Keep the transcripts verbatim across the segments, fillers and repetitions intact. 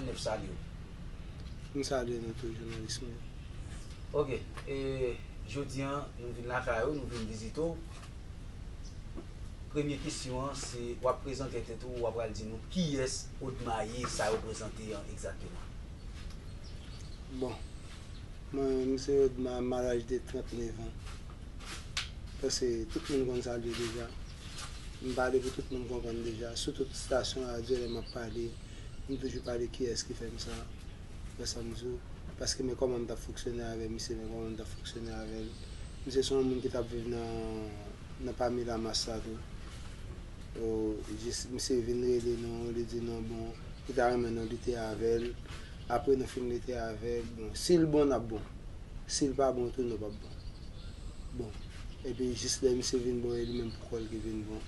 Nèf salye w. M salye nou tou, jounalis mwen. Ok, e jodi a nou vin lakay ou, nou vin vizite w. Premye kesyon an se w ap prezante tèt ou, w ap pral di nou kiyès Odma ye, sa reprezante an egzakteman. Bon, mwen, m se Odma, m a laj de trant nèf an. Paske tout moun konn sa l ye deja. M pale pou tout moun konprann deja. Sou tout estasyon radyo, lè m ap pale, m toujou pale kiyès ki fè m sa. Wè sa m di w? Paske men kòman m t ap fonksyone avè misye, men kòman m t ap fonksyone avè l. Misye se yon moun ki t ap viv nan, nan pami lamas sa tou. Jis misye vin rele nou, li di nou, bon, li ta renmen nou lite avè l. Apre nou fin lite avè l, bon, si l bon, n ap bon. Si l pa bon tou, nou p ap bon. Bon, epi jis lè misye vin bon, e li menm pou kò l ki vin bon.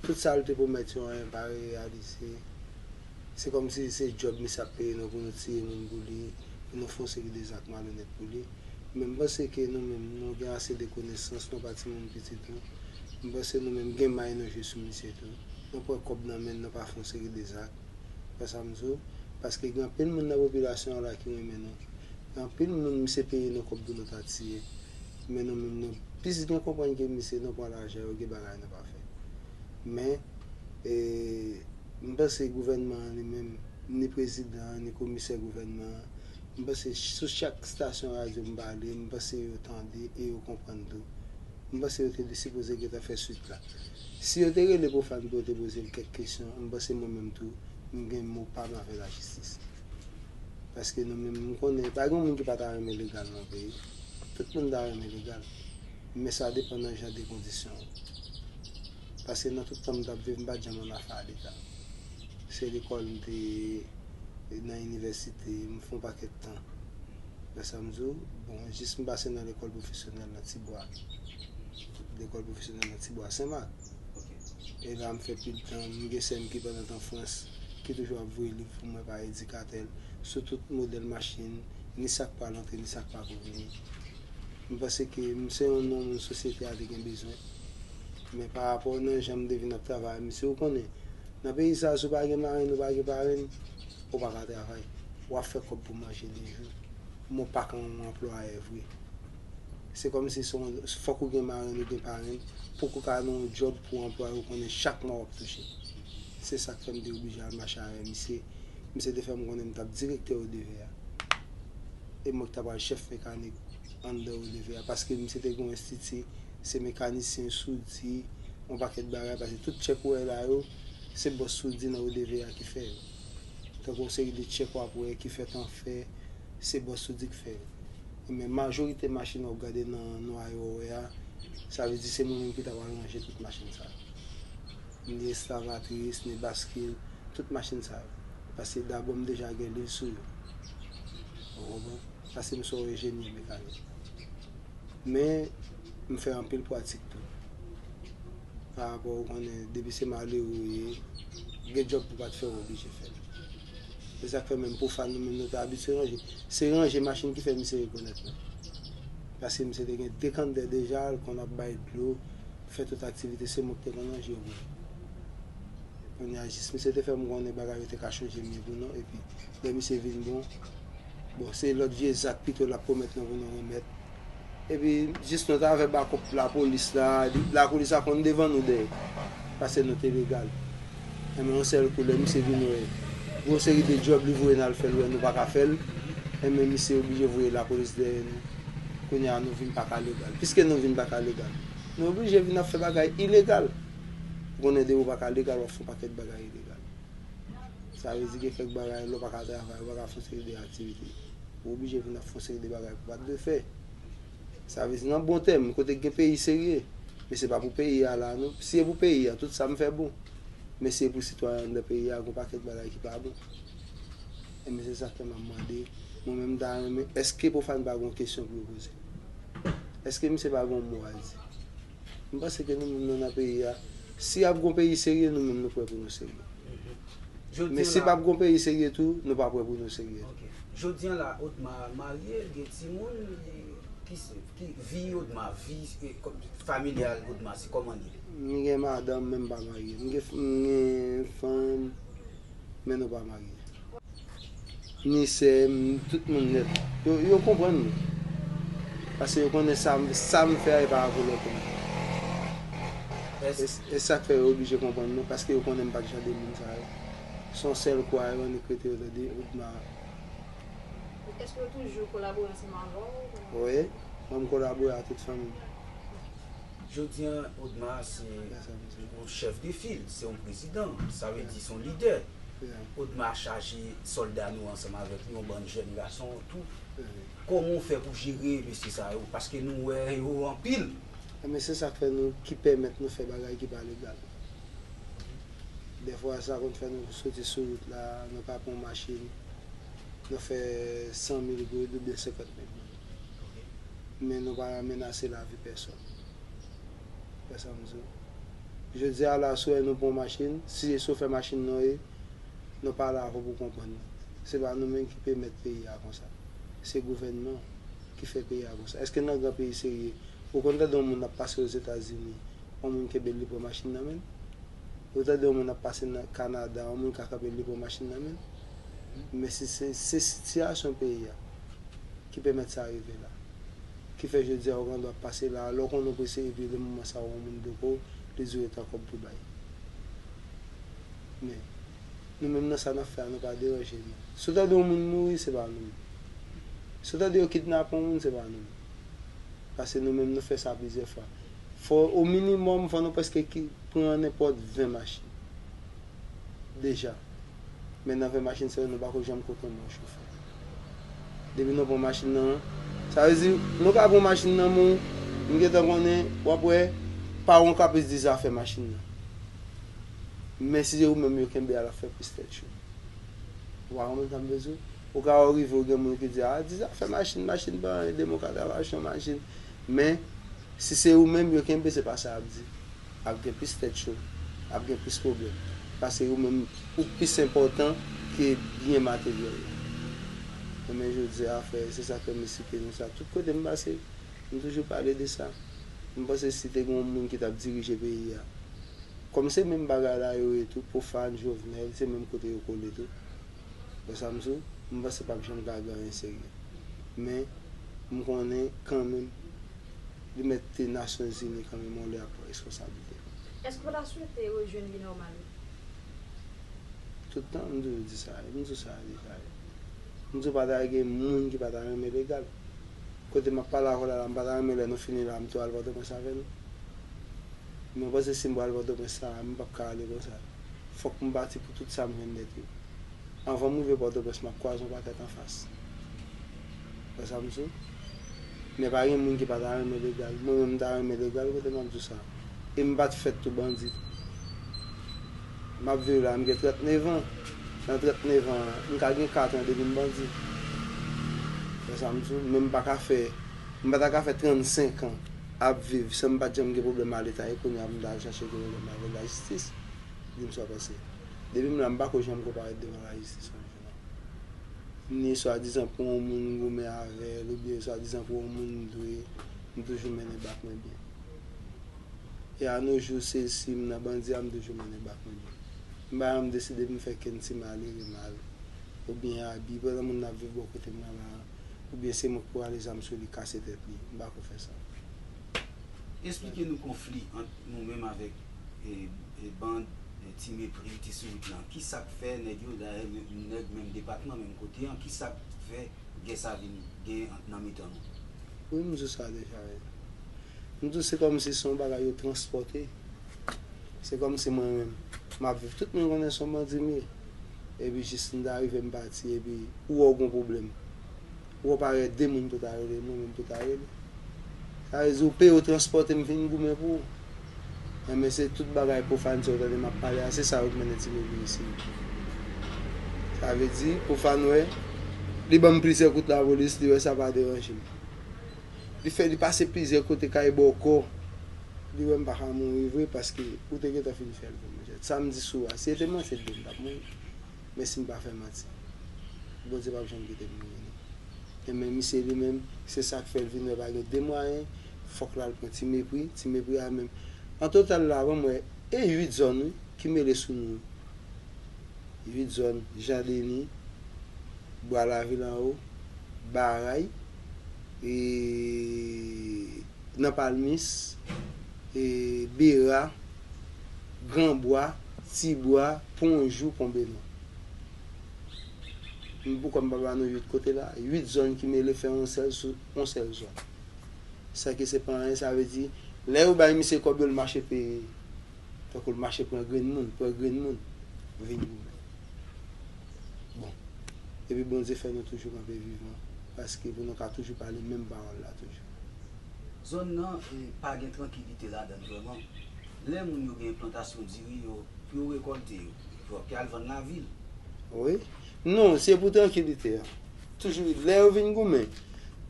Tout sa l te pwomèt yo, anyen pa reyalize. Se kòmsi se djòb misye ap peye nou pou nou tiye moun pou li, pou nou fè yon seri de zak malonèt pou li. Men m panse ke nou menm, nou gen ase de konesans, nou pa timoun piti tou. M panse nou menm gen may nou jwe sou misye tou. Nou pran kòb nan men n, nou pa fè yon seri de zak. Wè sa m di w? Paske gen anpil moun nan popilasyon an la ki renmen nou. Gen anpil moun misye peye nou kòb pou nou ta tiye. Men nou menm nou plis gen konprann ke misye, nou pran lajan yo, gen bagay nou pa fè. Men, e, m panse gouvènman an li menm, ni prezidan an, ni komisè gouvènman an, m panse sou chak estasyon radyo m pale, m panse yo tande e yo konprann tou. M panse yo te sipoze gentan fè swit la. Si yo te rele Profane pou yo te poze l kèk kesyon, m panse mwen menm tou, m gen mo pa m avè lajistis. Paske nou menm, m konnen, pa gen moun ki pa ta renmen legal nan peyi. Tout moun ta renmen legal. Men sa depann nan jan de kondisyon. Paske nan tout tan m t ap viv, m pa t janm ann afè a Leta. Se lekòl m te nan inivèsite, m fè yon pakèt tan. Wè sa m di w, bon, jis m pase nan lekòl pwofesyonèl nan Tibwa. Lekòl pwofesyonèl nan Tibwa, Senmak. E la m fè pil tan, m gen sè m ki pandan tan Frans, ki toujou ap voye liv pou mwen pa edikatè l, sou tout modèl machin, ni sa k pral antre, ni sa k pako vini. M panse ke m se yon nonm sosyete a te gen bezwen. Men pa rapò nan jan m te vin ap travay, misye ou konnen, nan peyi sa, si w pa gen marenn, ou pa gen parenn, ou pa ka travay. W ap fè kòb pou manje de jou. Men w pa ka yon anplwayè vre. Se kòmsi se yon, fòk ou gen marenn, ou gen parenn, pou w ka nan yon djòb pou anplwaye w konnen chak mwa w ap touche. Se sa k fè m te oblije al mache avè misye. Misye te fè m konnen m t ap direktè O D V a. E mwen ki ta pral chèf mekanik anndan O D V a. Paske misye te gen yon enstiti, se mekanisyen, soudi, yon pakèt bagay. Paske tout tchèk ou wè la yo, se bòs soudi nan O D V a ki fè yo. Tankou yon seri de tchèk w ap wè ki fèt an fè, se bòs soudi ki fè yo. Men majorite machin w ap gade nan nwayo w wè a, sa vle di se mwen menm ki ta pral ranje tout machin sa yo. Ni eskavatris, ni baskil, tout machin sa yo. Paske dabò m deja gen liv sou yo. Ou konprann? Paske m se yon enjenyè mekanik. Men, m fè anpil pratik tou. Pa rapò, ou konnen, depi se malere w ye, gen djòb pou w pa t fè, w oblije fè l. Se sa k fè menm Profane nou menm nou te abitye ranje. Se ranje machin ki fè misye rekonèt mwen. Paske misye te gen dekantè deja, l konn ap bay dlo, fè tout aktivite, se mwen ki te konn ranje yo pou li. Kounye a, jis misye te fè m konnen bagay yo te ka chanje m ye pou nou, epi lè misye vin bon, bon, se lòt vye zak pito l ap pwomèt nou pou nou remèt. Epi, jis nou t avè bakòp lapolis la, lapolis la konn devan nou dèyè, paske nou te legal. Enben, yon sèl kou, lè misye vin wè, gon seri de djòb li voye n al fè l, wè nou pa ka fè l, enben, misye oblije voye lapolis dèyè nou. Kounye a, nou vin pa ka legal. Piske nou vin pa ka legal, nou oblije vin ap fè bagay ilegal. Ou konnen, depi w pa ka legal, w ap fè yon pakèt bagay ilegal. Sa vle di gen kèk bagay, lè w pa ka travay, ou pa ka fè yon seri de aktivite, ou oblije vin ap fè yon seri de bagay pou w pa t dwe fè. Sa vle di nan bon tèm, kote k gen peyi serye. Men se pa pou peyi a la, non. Si e pou peyi a, tout sa m fè bon. Men si e pou sitwayen anndan peyi a, gon pakèt bagay ki pa bon. Enben, se sa k fè m ap mande, mwen menm, m ta renmen, èske Profane pa gon kesyon pou yo poze? Èske misye pa gon mo a di? M panse ke nou menm nou nan peyi a, si ap gon peyi serye, nou menm nou prè pou nou serye. Men si p ap gon peyi serye tou, nou pa prè pou nou serye. Ok. Jodi an la, Odma marye, l gen timoun, li, ki, ki vi Odma, vi, e, kò-, familyal Odma, se kòman l ye? M gen madanm, men m pa marye. M gen, m gen fanm, men nou pa marye. ni sè m, tout moun nèt. Yo, yo konprann mwen. Paske yo konnen sa, m- sa m fè a, e pa volonte m. E, e sa k fè yo oblije konprann mwen, paske yo konnen m pa t jan de moun sa yo. Se yon sèl kou a yo annik rete yo tande Odma. Èske yo toujou kolabore ansanm avè w? Wi, mwen m kolabore ak tout fanmi m. Jodi an, Odma se yon chèf de fil, se yon prezidan, sa vle di se yon lidè. Odma chaje sòlda nou ansanm avèk li, yon bann jèn gason tou. Kòman w fè pou jere mesye sa yo? Paske nou wè yo anpil. Ebyen, se sa k fè nou, ki pèmèt nou fè bagay ki pa legal. Dèfwa, sa konn fè nou soti sou wout la, nou pa pran machin, nou fè san mil goud oubyen senkant mil goud. Men nou pa menase lavi pèsòn. Wè sa m di w? Jodi a la, si w wè nou pran machin, si se chofè machin nou ye, nou pale avè w pou w konprann nou. Se pa nou menm ki pèmèt peyi a konsa. Se gouvènman ki fè peyi a konsa. Èske nan gran peyi serye, ou konn tande yon moun ap pase Ozetazini, yon moun kenbe l, li pran machin nan men l? Ou tande yon moun ap pase nan Kanada, yon moun ka kanpe l, li pran machin nan men l? Men se, se, se sitiyasyon peyi a ki pèmèt sa rive la. Ki fè jodi a ou gen dwa pase la, lè w konnen w prese, epi lè moman sa a yon moun bloke w, li di w gen tan kòb pou bay. Men, nou menm nan sa n ap fè a, nou pa deranje nou. Si w tande yon moun mouri, se pa nou menm. Si w tande yo kidnape yon moun, se pa nou menm. Paske nou menm nou fè sa plizyè fwa. Fò, o minimòm, fò nou prèske ki pran nenpòt ven machin. Deja. Men nan ven machin sa yo, nou pako janm kote yon chofè. Depi nou pran machin nan, sa vle di, nou ka pran machin nan, men m gentan konnen, w ap wè, pa yon kapris di zafè machin nan. Men si se ou menm yo kenbe a, l ap fè plis tèt cho. Ou pa konprann sa m vle di w? Ou ka rive, ou gen moun ki di, a, di zafè machin, machin pa anyen, demokrat ap achte yon machin. Men, si se ou menm yo kenbe, se pa sa y ap di. Ap gen plis tèt cho, ap gen plis pwoblèm. Paske ou menm, ou plis enpòtan ke byen materyèl la. Ebyen, jodi a, frè, se sa k fè m site nou sa. Tout kote m pase, m toujou pale de sa. M panse si te gen yon moun ki t ap dirije peyi a, kòm se menm bagay la yo ye tou, Profane, Jovenel, se menm kote yo kole tou. Wè sa m di w? M panse p ap janm ka gen anyen serye. Men, m konnen kanmenm, li mèt te Nasyonzini kanmenm, yon lè ap pran responsablite. Èske w ta swete rejwenn vi nòmal ou? Tout tan, m toujou di sa, m di w sa deja. M di w pa ta gen moun ki pa ta renmen legal. Kote m ap pale avè w la, la, m pa ta renmen lè nou fini la, m tou al Pòtoprens avè nou. Men w panse si m pral Pòtoprens sa a, m p ap ka ale konsa. Fòk m pati pou tout sa m jwenn nèt yo. Anvan m rive Pòtoprens, m ap kwaze yon pakèt anfas. Wè sa m di w? Men pa gen moun ki pa ta renmen legal. Mwen menm, m ta renmen legal, kote m ap di w sa. E m pa t fèt tou bandi. M ap viv la, m gen trannnev an. Nan trannnev an, m ka gen kat an depi m bandi. Wè sa m di w? Men m pa ka fè, m pa ta ka fè trannsenk an ap viv san m pa t janm gen pwoblèm a Leta, e kounye a pou m ta al chache gen pwoblèm avèk lajistis. Di m sa w panse. Depi m la, m pako janm ko parèt devan lajistis yon jou non. Ni swadizan pou yon moun m goumen avè l, oubyen swadizan pou yon moun m dwe, m toujou mennen bak mwen byen. E a no jou, se si m nan bandi a, m toujou mennen bak mwen byen. M pa janm deside pou m fè kenn ti malere mal, oubyen abi, pandan moun nan ap viv bò kote m nan la, oubyen se mwen k pral ale zam sou li, kase tèt li. M pako fè sa. Esplike nou konfli ant nou menm avèk e, e, band e, Ti Mepri, Ti Sourit lan. Kisa k fè nèg yo, dayè, nèg menm depatman, menm kote an, kisa k fè gè sa vin gen nan mitan nou? Wi, m di w sa deja, wi. M di w se kòmsi se yon bagay yo transpòte. Se kòmsi mwen menm, m ap viv, tout moun konnen se yon bandi m ye. Epi jis m ta rive m pati, epi ou wè w gon pwoblèm. Ou wè w parèt de moun pou ta rele, mwen menm pou ta rele. Sa vle di ou peye w transpòte m vin goumen pou ou. Enben se tout bagay Profane sa w tande m ap pale a, se sa yo k mennen Ti Mepri isit. Sa vle di, Profane wè, li ban m plizyè kout lapolis, li wè sa pa deranje m. Li fè, li pase plizyè kote kay bòkò. Li wè m pa ka mouri vre paske ou te gentan fin fè l pou mwen. Sa m di sou a, si se te manti l di m, m t ap mouri. Men si m pa fè manti, Bondye p ap janm kite m mouri non. Enben misye li menm, se sa k fè l vin wè pa gen de mwayen, fòk l al pran Ti Mepri, Ti Mepri a menm. An total la, ban m wè, e uit zòn wi, ki mele sou nou wi. Uit zòn, Jan Deni, Bwa Lavil Anwo, Baray, e, nan Palmis, e, Bera, Granbwa, Tibwa, Pon Jou, Pon Benwa. M poukò m pa ba nou uit kote la, uit zòn ki mele fè yon sèl sou yon sèl zòn. Sa ki se pa anyen, sa vle di, lè yo bay misye kòb yo, l mache peye. Tankou l mache pran grenn moun, pran grenn moun, vin goumen. Bon. Epi Bondye fè nou toujou kanpe vivan, paske pou nou ka toujou pale menm pawòl la toujou. Zòn nan, eh, pa gen trankilite ladan l vrèman. Lè moun yo gen plantasyon diri yo, pou yo rekòlte yo, yo ap al vann lavil. Wi. Non, se pou trankilite a. Toujou, lè yo vin goumen,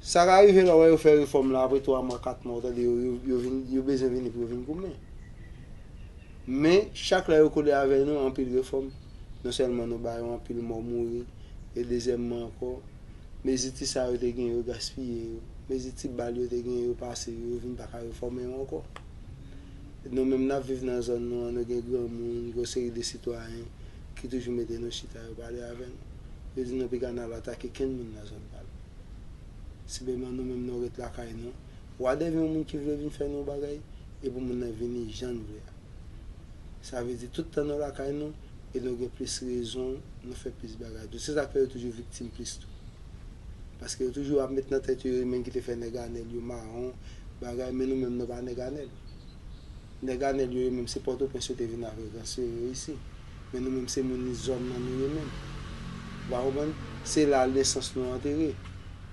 sa ka rive lè w wè yo fè refòm la, apre twa mwa, kat mwa, ou tande yo, yo, yo, vin, yo bezwen vini pou yo vin goumen. Men, chak lè yo kole avè nou, anpil refòm, non sèlman nou ba yo anpil mò mouri, e dezyèmman ankò, mezi ti sa yo te gen yo gaspiye yo, mezi ti bal yo te gen yo pase yo, yo vin pa ka refòme yo ankò. Nou menm n ap viv nan zòn nou an, nou gen granmoun, gwo seri de sitwayen ki toujou mete nou chita yo pale avè nou. Yo di nou piga n al atake kenn moun nan zòn pa nou. Sibèman nou menm nou ret lakay nou. Wadèv yon moun ki vle vin fè nou bagay, e pou moun nan vini jan n vle a. Sa vle di tout tan nou lakay nou, e nou gen plis rezon, nou fè plis bagay tou. Se sa k fè yo toujou viktim plis tou. Paske yo toujou ap met nan tèt yo, yo menm ki te fè nèg Anèl yo mawon, bagay, men nou menm nou pa nèg Anèl. Nèg Anèl yo, yo menm se Pòtoprens yo te vin avè yo transfere yo isi. Men nou menm se moun zòn nan nou ye menm. Ou pa konprann? Se la nesans nou antere.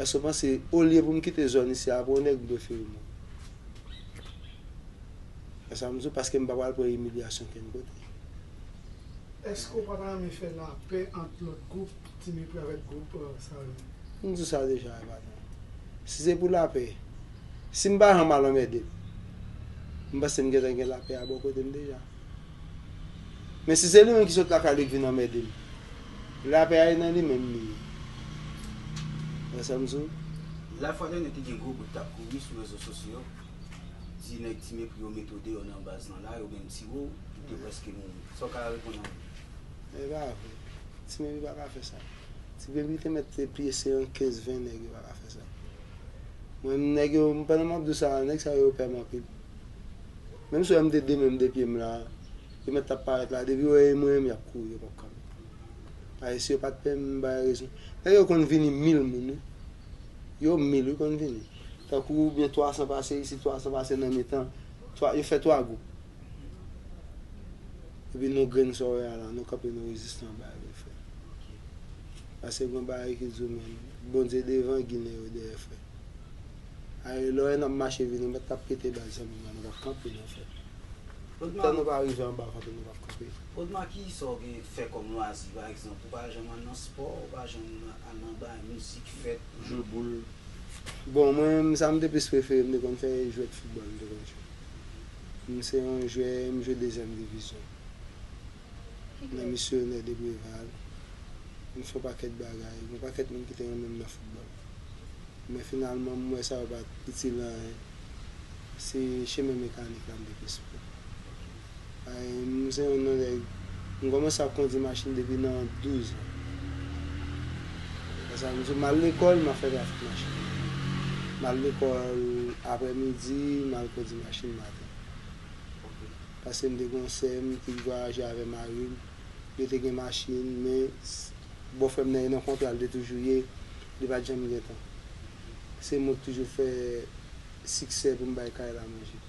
Èske w panse, olye pou m kite zòn isi a pou yon nèg, m prefere mouri? E sa m di w, paske m pa pral pran imilyasyon kenn kote. Èske w pa ta renmen fè lapè ant lòt gwoup, Ti Mepri avèk gwoup, euh, Sarin? M di w sa deja, e pa non. Si se pou lapè, si m pa janm al anmède l, m panse m gentan gen lapè a bò kote m deja. Men si se li menm ki sot lakay li k vin anmède m, lapè a e nan li menm li ye. Wè sa m di w? Lafwa dènye te gen gwo bout k ap kouri sou rezo sosyo, di nèg Ti Mepri yo mete w deyò nan baz lan la, yo menm tire w, ou te prèske mouri. Sa w ka reponn a yo? E pa vre. Ti Mepri pa ka fè sa. Ti Mepri te mèt te pyese yon kenz ven nèg, yo pa ka fè sa. Mwen menm nèg yo, pandan m ap di w sa, nèg sa yo pè m anpil. Menm si w wè m te de men m de pye m la, yo mèt t ap parèt la, depi yo wè e mwen menm, y ap kouri, yo p ap kanpe. Paske si yo pa t pè m, m ba yo rezon. Nèg yo konn vini mil moun wi. Yo mil wi konn vini. Tankou oubyen twa san pase isi, twa san pase nan mitan. Twa, yo fè twa gwoup. Epi nou grenn sa w wè a la, nou kanpe nou reziste anba yo frè. Paske gon bagay ki di w menm, Bondye devan, Ginen yo dèyè frè. Aye lè w wè n ap mache vini, nou mèt t ap pete bal zanmi m nan, nou p ap kanpe non frè. Tan nou pa rive anba vante nou p ap kanpe. Odma, kisa w gen fè kòm lwazi pa egzanp? Ou pa janm al nan spò, ou pa janm al nan bay mizik, fèt? Jwe boul. Bon, mwen menm sa m te plis prefere, m te konn fè e jwèt foutbòl m te konn jwe. M se yon jwè, m jwe dezyèm divizyon nan Misyonè de Preval. M fè yon pakèt bagay, gen yon pakèt moun ki te renmen m nan foutbòl. Men finalman m wè sa yo pa t itil anyen. Se chemen mekanik la m te plis pran. Ay, m se youn nan nèg, m kòmanse ap kondi machin depi nan douz an. Konsa m di w, m al lekòl, m ap fè trafik machin. M al lekòl aprèmidi, m al kondi machin maten. Paske m te gen yon sè m ki vwayaje avè mari l. Yo te gen machin, men bòfrè m nan e nan kontra l te toujou ye, li pa t janm gen tan. Se mwen k toujou fè siksè pou m bay kay la manje.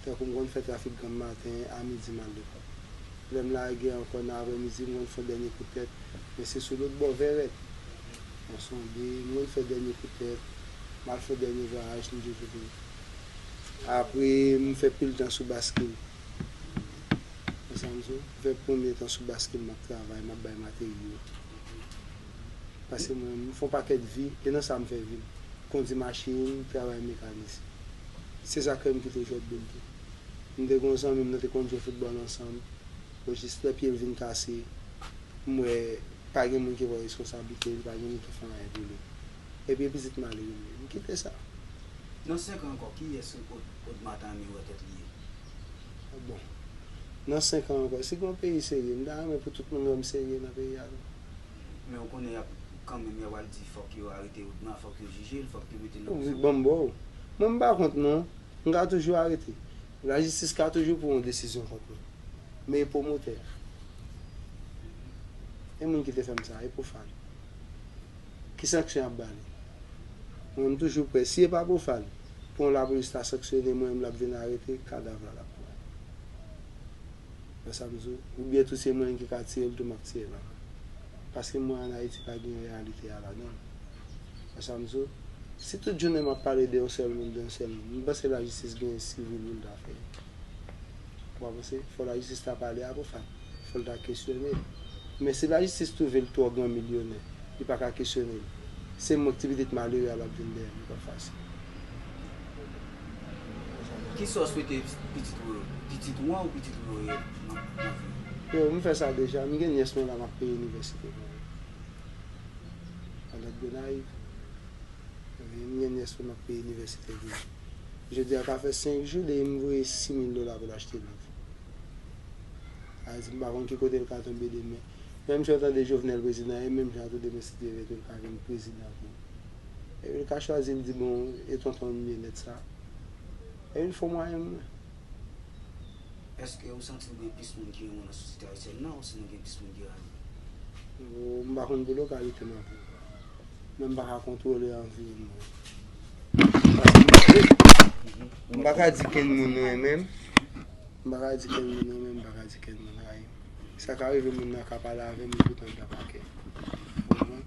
Tankou m konn fè trafik granm maten, a midi m al lekòl. Lè m lage ankò nan aprèmidi, m konn fè yon dènye kout tèt, men se sou lòt bò Vèrèt. Ansonde, m konn fè dènye kout tèt, m al fè yon dènye vwayaj, m toujou vini. Apre, m fè pil tan sou baskil. Wè sa m di w? M fè premye tan sou baskil m ap travay, m ap bay materyo. Paske mwen, m fè yon pakèt vi, e nan sa m fè vi m. Kondi machin, travay mekanisyen. Se sa k fè m kite jwèt boul tou. M te gen yon zanmi m, nou te konn jwe foutbòl ansanm. Bon, jis lè pye l vin kase, m wè pa gen moun ki pran reskonsablite l, pa gen moun ki fè anyen pou li. Epi e pitit malere m ye. M kite sa. Nan senk an ankò, kiyès Odma ta renmen wè tèt li ye? Bon. Nan senk an ankò, si gen yon peyi serye, m ta renmen pou tout moun wè m serye nan peyi a tou. Men ou konnen y ap Kanmenm, y a pral di fòk yo arete Woodma, fòk yo jije l, fòk yo mete l nan Wi, prizon. Ban m ba w. Mwen, m pa kont non. M ka toujou arete. Lajistis ka toujou pran yon desizyon kont mwen. Men e pwomotè a. E moun ki te fè m sa, e Profane. Ki sanksyon y ap ba li? Mwen, m toujou prè. Si e pa Profane, pou yon lapolis ta sanksyone mwen, m l ap vin arete, kadav la l ap pran. Wè sa m di w? Oubyen tou se mwen ki ka tiye l tou, m ap tiye l ankò. Paske m wè ann Ayiti pa gen reyalite a ladan l. Wè sa m di w? Si tout jounen m ap pale de yon sèl moun, de yon sèl moun, m panse lajistis gen sivil pou l ta fè. Ou pa panse? Fò lajistis ta pale a Profane. Fò l ta kesyone l. Men si lajistis twouve l twò gran milyonè, li pa ka kesyone l. Se mwen k ti pitit malere a l ap vin dèyè m, li p ap fasil. Kisa w swete pitit ou yo? Pitit ou an ou pitit ou yo ye nan nan vi? Yo, m fè sa deja. M gen nyès mwen la, m ap peye inivèsite pou li. An Lòt Gonayiv. M gen nyès mwen, m ap peye inivèsite pou li. Jodi a ka fè senk jou depi m voye sis mil dola pou l achte liv. Sa vle di, m pa konn ki kote l ka tonbe demen. Menm jan w tande Jovenel prezidan, e menm jan tou demen si Dye vle tou l ka vin prezidan tou. Epi l ka chwazi l di, bon, e tonton m ye nèt sa. Epi l fè mwayen mwen. Èske ou santi ou gen plis moun ki renmen w nan sosyete ayisyèn nan, ou si nou gen plis moun ki rayi w? Bon, m pa konn pou lokalite m ap viv. Men m pa ka kontwole anviwònman. Paske m pa ka di kenn moun renmen m. M pa ka di kenn moun renmen m, m pa ka di kenn moun rayi m. Sa ka rive moun nan ka pale avè m, li poutan l nan pakè. Ou konprann?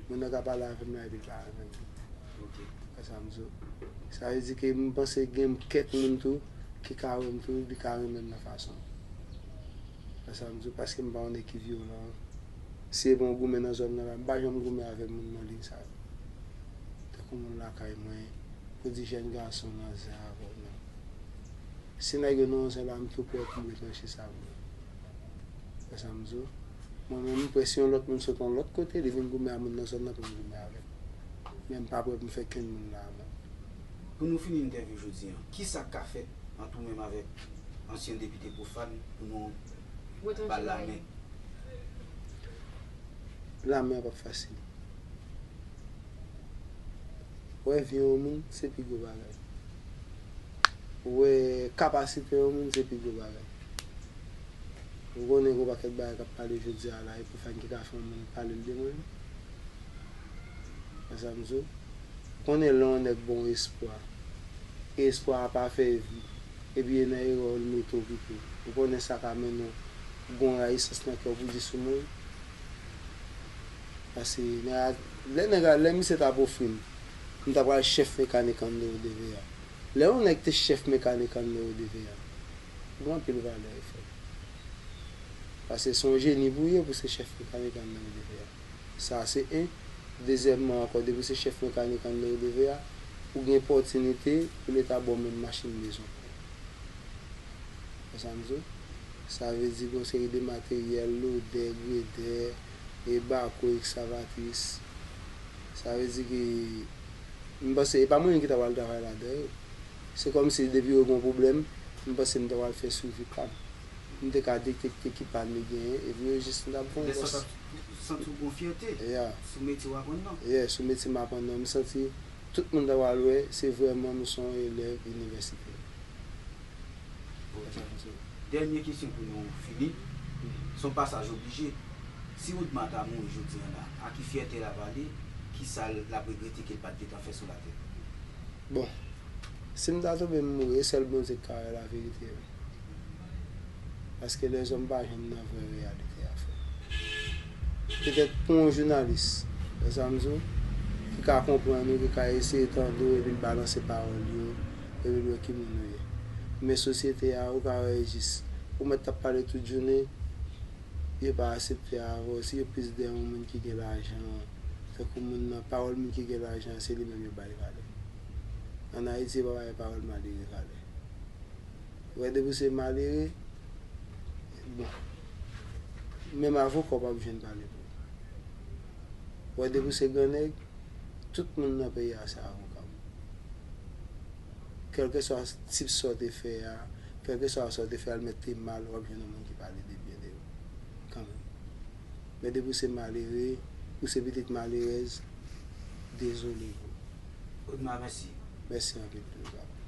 Moun nan ka pale avè m la, epi l pa renmen m. Ok. Wè sa m di w? Sa vle di ke m panse gen kèk moun tou ki ka wè m tou, li ka renmen m nan fason. Wè sa m di w? Paske m pa yon nèg ki vyolan. Si e pa yon goumen nan zòn nan la, m pa janm goumen avèk moun nan liy sa yo. Tankou moun lakay mwen, pou di jèn gason nan zen avè w, non. Si nèg yo nan yon zen la, m tou prè pou m retranche sa pou mwen. Wè sa m di w? Mwen menm, m prè si yon lòt moun sot yon lòt kote, li vin goumen a moun nan zòn nan pou m goumen avè l. Men m pa prè pou m fè kenn moun la a mwen. Pou nou fini entèvyou jodi a, kisa k ka fèt ant ou menm avèk ansyen depite Profane pou nou ba l lamen? Lamen an p ap fasil. Wè vi yon moun, se pi gwo bagay. Wè kapasite yon moun, se pi gwo bagay. Ou konnen gen yon pakèt bagay k ap pale jodi a la, e Profane ki ka fè yon moun pale l de mwen. Wè sa m di w? Konnen lè yon nèg ba w espwa, e espwa a pa fè vi, epi e nan erè w li mete w pito. Ou konnen sa ka mennen w gon rayisans nan kè w pou di sou moun. Paske nèg la, lè nèg la, lè misye t ap ofri m, m ta pral chèf mekanik Andeo de Vea. Lè yon nèg te chèf mekanik Andeo de Vea, gen anpil valè e frè. Paske se yon jeni pou w ye pou se chèf mekanik Andeo de Vea. Sa se en. Dezyèmman ankò, depi w se chèf mekanik Andeo de Vea, ou gen opòtinite pou leta ba w menm machin bezwen. Wè sa m di w? Sa vle di gen yon seri de materyèl, lodè, gredè, e bako, ekskavatris. Sa vle di ke m panse e pa mwen menm ki ta pral travay ladan yo. Se kòmsi depi yo gen yon pwoblèm, m panse m ta pral fè swivi pa m. M te ka detekte ki pàn li genyen, epi yo jis m t ap fè yon pòs. Santi w gon fyète Yeah. Sou metye w aprann nan. Yeah, sou metye m aprann nan, m santi tout moun ta pral wè se vrèman m se yon elèv inivèsite. Ok. Dènye kesyon pou nou fini. Se yon pasaj oblije. Si Woodma ta mouri jodi a la, a ki fyète l ap ale? Kisa l ap regrete ke l pa t gentan fè sou latè? Bon, si m ta tonbe m mouri, e sèl Bondye k ka wè laverite. Paske lèzòm pa janm nan vrè reyalite a, frè. Petèt pou yon jounalis, wè sa m di w, ki ka konprann ou, ki ka eseye tande w, epi l balanse pawòl yo, epi l wè ki moun ou ye. Men sosyete a, ou ka wè jis, ou mèt t ap pale tout jounen, yo pa aksepte avè w, si yo plis dèyè yon moun ki gen lajan, tankou moun nan, pawòl moun ki gen lajan, se li menm yo bay valè. Ann Ayiti, yo pa bay pawòl malere valè. Ou wè depi w se malere, bon, menm avoka w p ap jwenn pale pou ou. Ou wè depi w se gran nèg, tout moun nan peyi a se avoka w. Kèlkeswa tip sa w te fè a, kèlkeswa sa w te fè a, l mèt te mal, w ap jwenn yon moun ki pale de byen de ou kanmenm. Men depi w se malere, Ou se pitit malerèz, dezole pou. Odma, mèsi. Mèsi anpil tou, papa.